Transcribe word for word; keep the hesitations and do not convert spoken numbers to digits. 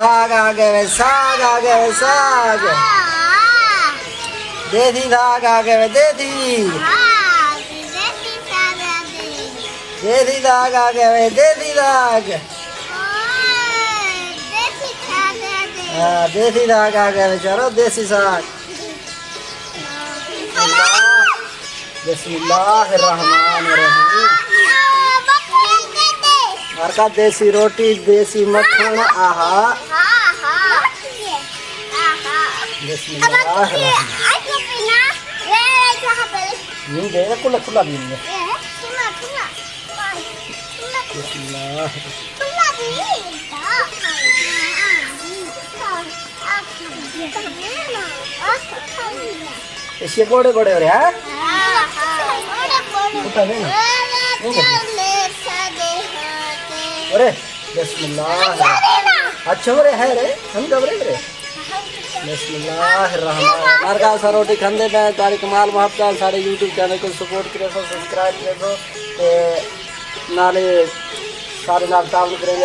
ساگ آ ڳئے وے، ساگ آ ڳئے وے، ساگ۔ دیسی ساگ آ ڳئے وے، دیسی۔ دیسی ساگ آ ڳئے وے، دیسی ساگ۔ ہاں، دیسی ساگ آ ڳئے وے، چلو، دیسی ساگ۔ بسم اللہ الرحمن الرحیم۔ ہر کا دیسی روٹی، دیسی مکھݨ، آہا۔ بسم اللہ الرحمن۔ نہیں دے، کھلا، کھلا بھی نہیں ہے۔ بسم اللہ۔ اس کے بڑے بڑے ہو رہے ہیں۔ اٹھا دے نا۔ ارے، بسم اللہ۔ اچھا، ارے ہے رے، ہم گھبرے رے۔ بسم اللہ الرحمن الرحیم۔ ہر گال سا روٹی کھاندے پئے، تاریخ کمال محبت، سارے یوٹیوب چینل کو سپورٹ کرے سو، سبسکرائب کرے سو، تے نالے سارے نال تعاون کریں گے۔